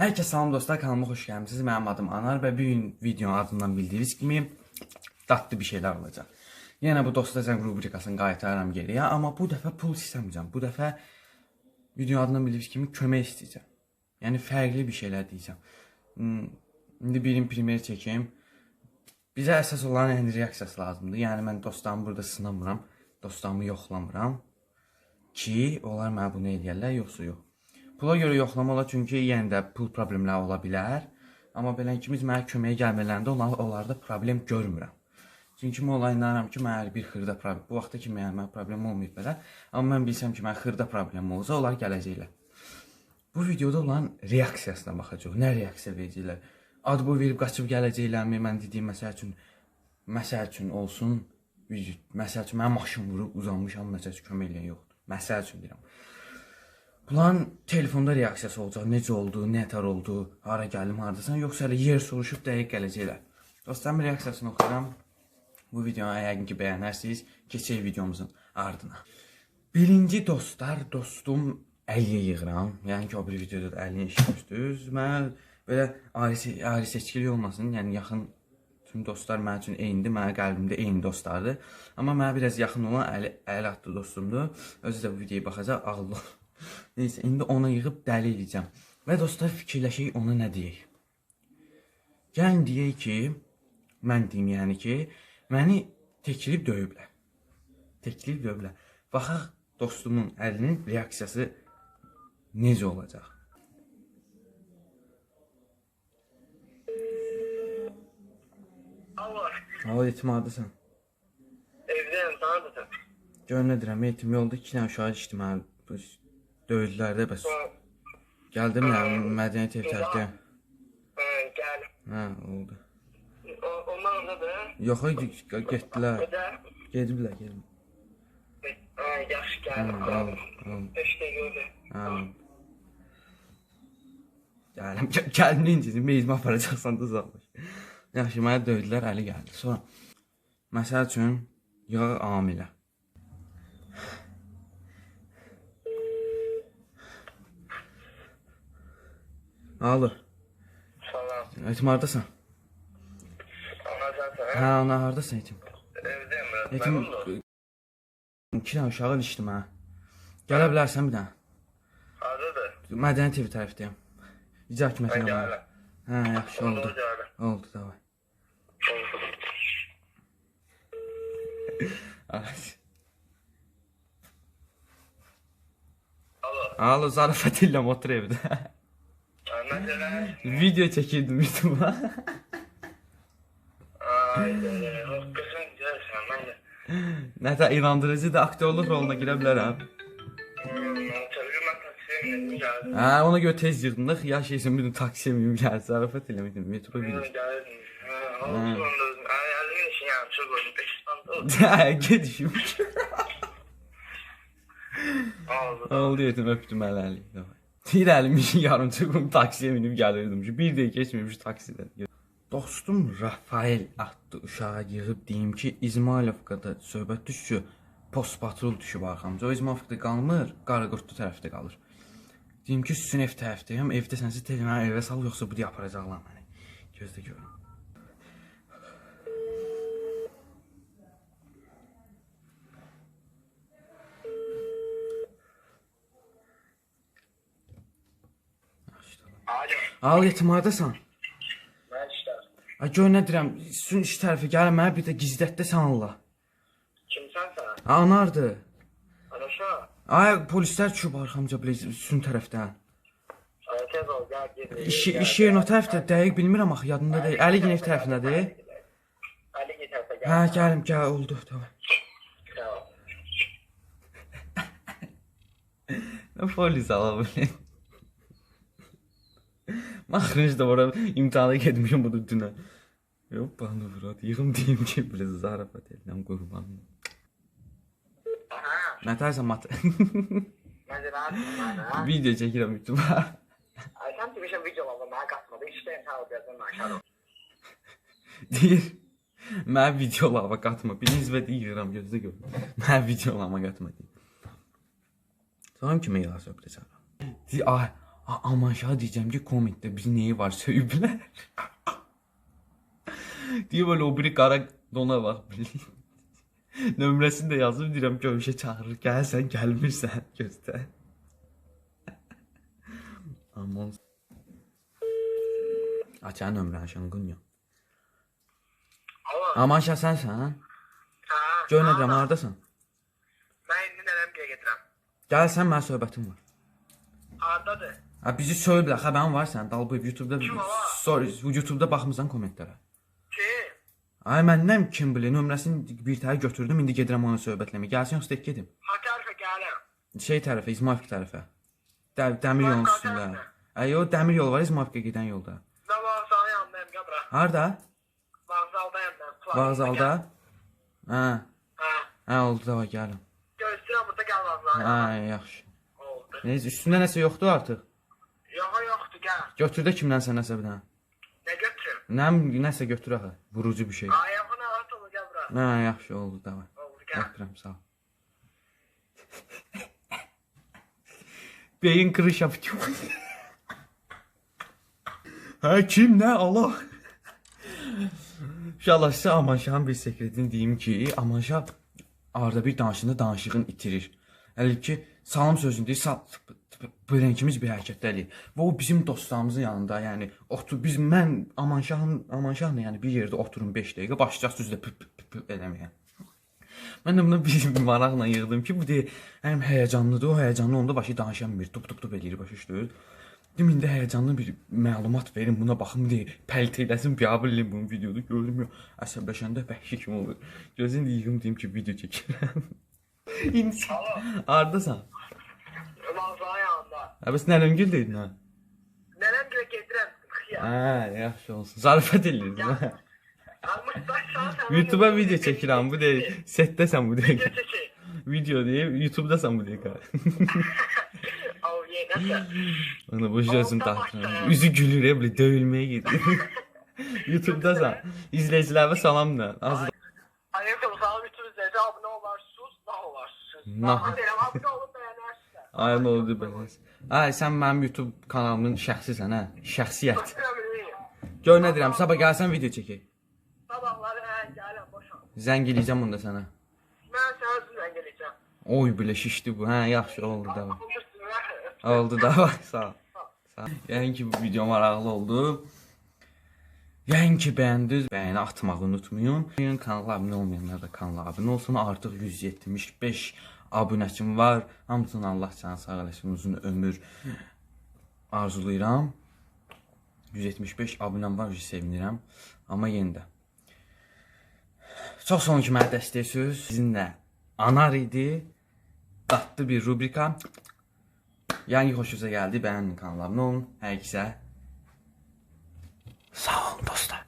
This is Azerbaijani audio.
Herkese salam dostlar, kanalıma hoş gelmişsiniz. Benim adım Anar ve bugün videonun adından bildiğiniz gibi tatlı bir şeyler olacak. Yine bu dostlar zəng rubrikasını qaytarıram geriye, ama bu dəfə pul istəməyəcəm. Bu dəfə videonun adından bildiyiniz kimi kömək istəyəcəm. Yəni fərqli bir şeyler diyeceğim. İndi birin primer çəkeyim. Bizə əsas olan yəni reaksiyası lazımdır. Yəni mən dostlarımı burada sınamıram, dostlarımı yoxlamıram ki, onlar mənə bunu eləyərlər, yoxsa yox. Pula görə yoxlama olar, çünki yenə də pul problemləri ola bilər. Amma belə ikimiz mənə köməyə gəlmələrində onlarda problem görmürəm. Çünki mən onlara inanıram ki, mənə bir xırda problem, bu vaxta kimi yəni mənə problem olmayıb belə. Amma mən bilsəm ki, mənə xırda problem olsa, onlar gələcəklər. Bu videoda olan reaksiyasına baxacaq. Nə reaksiya verəcəklər? Ad boy verib qaçıb gələcəklərmi? Mən dediyim məsəl üçün olsun. Məsəl üçün mənə maşın vurub uzanmışam, məsəl üçün kömək eləyən yoxdur. Məsəl üçün deyirəm. Bunların telefonda reaksiyası olacaq. Necə oldu, nə tər oldu, hara gəldim, haradasan, yoxsa elə yer soruşub dəqiq gələcəklər. Dostlarım reaksiyasını oxuyuram. Bu videonu yəqin ki bəyənərsiniz. Keçək videomuzun ardına. Birinci dostlar, dostum Əliyə yığıram. Yəni ki, o bir videoda da Əlini eşitmişdiniz. Mən belə ayrı seçkilik olmasın. Yəni yaxın tüm dostlar mənim üçün eynidir. Mənim qəlbimdə eyni dostlardır. Amma mənə biraz yaxın olan Əli adlı dostumdur. Özü də bu videoya baxacaq, ağıllı. Neyse, indi ona yığıb dəli eləyəcəm. Və dostlar, fikirləşək ona nə deyək. Gəlin deyək ki, mən deyim yəni ki, məni teklib döyüblər. Teklib döyüblər. Baxaq dostumun Əlinin reaksiyası necə olacaq? Alo. Alo, Yetim, haradasan? Evdəyəm, sən haradasan? Gör nə deyirəm, Yetim, yolda 2 dənə uşağı içdi mənə. Döydülər də bəs. Gəldim ya, mədəniyyət ev tərəfdə. Gəl. Hə, oldu. Onlar oradadır? Yox, getdilər. Gediblər, gediblər. Hə, yaxşı, gəldim. Oldu. 5 dəqiqə gördüm. Hə. Gəlim, gəlim, necə, meyzimə aparacaqsan da sağlaş. Yaxşı, mənə döydülər, Əli gəldi. Sonra, məsəl üçün, yığaq Amilə. Alo. Salam. Yetim, haradasan? Anacaqsan, hə? Hə, ana, haradasan Yetim? Evdəyim, Yetim, 2 dənə uşağı ilişdim, hə. Gələ bilərsən bir dənə. Haradadır? Mədəniyyət evi tərəfdəyəm. İcra hakimiyyətinə bağlı. Hə, yaxşı, oldu. Oldu, davay. Alo. Alo, zarafat eləm, otur evdə. Video çəkirdim YouTube'a. Ay, qəşəng gəlsən, mən də. Nətər inandırıcı da aktyorluq roluna girə bilərəm. Mən taksiyə mindim, gəldim. Hə, ona görə tez yığdım da, xiyar şeysin, bir gün taksiyə mindim, gəldim, zarafat eləmişdim, YouTube'a video. Gəldim, hə, olsun onda özüm. Əlimin işini yarımçıq qoydum, 5 manat oldu. Hə, gedişim. Oldu. Oldu, yetim, öpdüm əli. Deyir əlim işin yarımçıq qoyum, taksiyə minib gəlirdim ki, bir dəqiqə keçməmiş taksidən. Dostum Rafael adlı uşağa yığıb deyim ki, İzmailovkada söhbət düşür, post patrul düşüb arxamca. O İzmailovkada qalmır, Qaraqurtlu tərəfdə qalır. Deyim ki, sizin ev tərəfdəyəm, evdə sənsə tez məni evə sal, yoxsa bu deyə aparacaqlar məni. Gözdə görüm. Alo. Al, Yetim, haradasan? Mən işdə. Ay, gör nə deyirəm, sizin iş tərəfi gəlin mənə bir də gizlətdə sən Allah. Kimsən sən? Anardır. Anaşa. Ay, polislər düşüb arxamca belə sizin tərəfdən. Tez ol, gəl, gedin. İş yerin o tərəfdə, dəqiq bilmirəm axı, yadımda deyil. Əli ev tərəfindədir. Əli tərəfə gəl. Hə, gəlim, gəl, oldu, tamam. Tamam. Nə polis ala bilir? Maxrınc da ora imtahana getmişim bunu dünən. Yox, bana vurad. Yığım deyim ki, belə zarafat eləyəm qurbanım. Nə tərsən mat? Video çəkirəm YouTube'a. Ay, sən demişəm videolarda mənə qatmadı. İşdəyim, sağ ol, birazdan danışarım. Deyir, mənə videolama qatma. Biriniz və deyirəm, gözdə görüm. Mənə videolama qatma deyir. Sonra kimə yığar söhbətə çağıram? Deyir, ay, Amanşaha deyəcəm ki, kommentdə bizi neyi var söyüblər. Deyir böyle o biri qara dona bax bilir. Nömrəsini də yazıb deyirəm görüşə çağırır. Gəlsən, gəlmirsən, göstər. Aman. Açan nömrəni şanqın yox. Amanşah sənsən? Hə. Gör nə deyirəm, hardasan? Mən indi nənəm gedirəm. Gəlsən, mənə söhbətim var. Hardadır? Ha, bizi söyüblər, xəbərin var sənin, dalbayıb YouTube-da. Sorry, YouTube-da baxmısan kommentlərə. Kim? Ay məndən kim bilir, nömrəsini bir təhər götürdüm, indi gedirəm ona söhbət eləməyə. Gəlsin yoxsa tək gedim? Ha tərəfə gələm. Şey tərəfə, İzmavik tərəfə. Dəmir yolun üstündə. Ay o dəmir yolu var, İzmavikə gedən yolda. Mən vağzalın yanındayım, gəl bura. Harda? Vağzaldayım mən. Vağzalda? Hə. Hə. Hə, oldu da gəlin. Gözləyirəm burada gəl vağzala. Hə, yaxşı. Oldu. Neysə, üstündə nəsə yoxdur artıq. Yox, yoxdur, gəl. Götür də kimdənsə nəsə bir dənə. Nə götürüm? Nəsə götür axı, vurucu bir şey. Ay, yox, narahat olma, gəl bura. Hə, yaxşı oldu, davay. Oldu, gəl. Öpürəm, sağ ol. Beyin kırış yapıyor. Hə, kim nə? Allah. İnşallah sizə Amanşahın bir sekretini deyim ki, Amanşah arada bir danışığında danışığını itirir. Hələ ki, salam sözünü deyir, belənkimiz bir hərəkətdə eləyir. Və o bizim dostlarımızın yanında, yəni otur, biz mən Amanşahla yəni bir yerdə oturun 5 dəqiqə, başlayacaq sözlə pı pı pı pı eləməyə. Mən də bunu bir maraqla yığdım ki, bu deyir, həm həyəcanlıdır, o həyəcanlı onda başı danışa bilmir, tup tup tup eləyir, başa düşdünüz. Deyim, indi həyəcanlı bir məlumat verin, buna baxım, deyir, pəlt eləsin, biabır eləyim bunun videoda, gördüm, yox, əsəbləşəndə vəhşi kimi olur. Gözün yığım, deyim ki, video çəkirəm. İndi hardasan? Vağzalın yanında. Hə, bəs nənəmgil deydin ha? Nənəmgilə gedirəm. Hə, yaxşı olsun. Zarafat eləyirdin hə? YouTube-a video çəkirəm, bu deyil. Setdəsən bu deyil. Video çəkir. Video deyil, YouTube-dasan bu deyil. Onu boş gözün taxtıram. Üzü gülür, belə döyülməyə gedir. YouTube-dasan. İzləyicilərə salam da. Aleyküm salam, YouTube izləyici. Abunə olarsınız, nah olarsınız. Nah. Abunə olub bəyənərsiniz. Ay, nə oldu bəyənərsiniz. Ay, sən mənim YouTube kanalımın şəxsisən, hə? Şəxsiyyət. Gör nə deyirəm, sabah gəlsən video çəkək. Sabahları, hə, gələm, boşam. Zəng eləyəcəm onda sənə. Mən sənə özüm zəng eləyəcəm. Oy, belə şişdi bu, hə, yaxşı oldu da. Oldu da, bax, sağ ol. Yəni ki, bu video maraqlı oldu. Yəni ki, bəyəndiniz, bəyəni atmağı unutmayın. Kanala abunə olmayanlar da kanala abunə olsun. Artıq 175 abunəçim var. Hamısını Allah canı sağ eləsin, uzun ömür arzulayıram. 175 abunəm var, sevinirəm. Amma yenə də. Çox sağ olun ki, mənə dəstəksiniz. Sizinlə Anar idi. Dadlı bir rubrika. Yəni ki, xoşunuza gəldi, bəyənin, kanala abunə olun. Hər ikisi. Sağ olun dostlar.